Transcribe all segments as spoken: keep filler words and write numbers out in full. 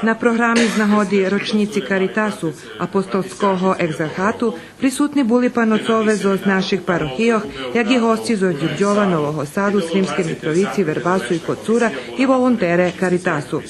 На програми з нагоди рочнїци Каритасу, апостолского екзархату, присутни були паноцове зоз наших парохийох, як и госци зоз Дюрдьова, Нового Саду, Сримскей Митровици, Вербасу и Коцура и волонтере Каритасу.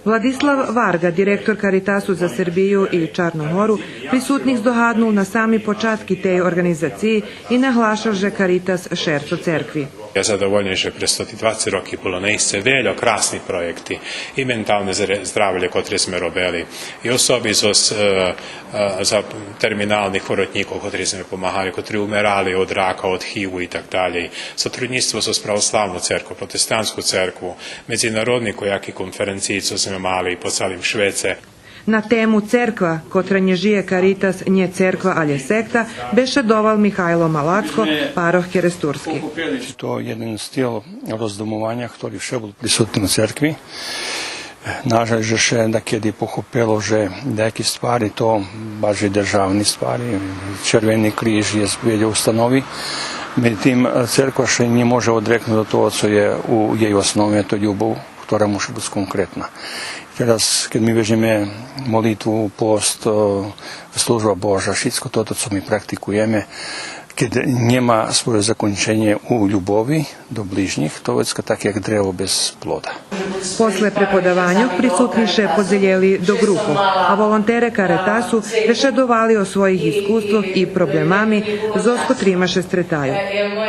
Владислав Варґа, директор Каритасу за Сербию и Чарну Гору, присутних здогаднул на сами початки тей орґанизациї и наглаша же Каритас шерцо церкви. Я задовольни же през тоти двацец роки було наисце вельо красни проєкти, и менталне зре-, здравлє котре зме робели, и особи зоз, е, е, за терминалних воротнїкох котри зме помагали, котри умерали од рака, од хиву и так далєй. Сотруднїцтво зоз православну церкву, протестантску церкву, медзинародни кояки конференциї цо зме мали по цалим швеце. На тему Церква котра нє жиє Каритас нє церква, алє секта, бешедовал Михайло Малацко, парох керестурски. То єден стил роздумованя, хтори вше бул присутни у церкви. Нажаль же ше дакеди похопело же даяки ствари то баржей державни ствари, Червени криж єст вельо установи. Медзитим, церква ше нє може одрекнуц од того цо є у єй основи, то любов, котра муши буц конкретна. Тераз, кед ми вежнєме молитву, пост, е, служба Божа, шицко тото цо ми практикуєме, кед нєма своє законченє у любови до ближнїх, то вецка так як древо без плода. После преподаваньох присутни ше подзелєли до ґрупох, а волонтере Каритасу бешедовали о своїх искуствох и проблемами зоз котрима ше стретаю.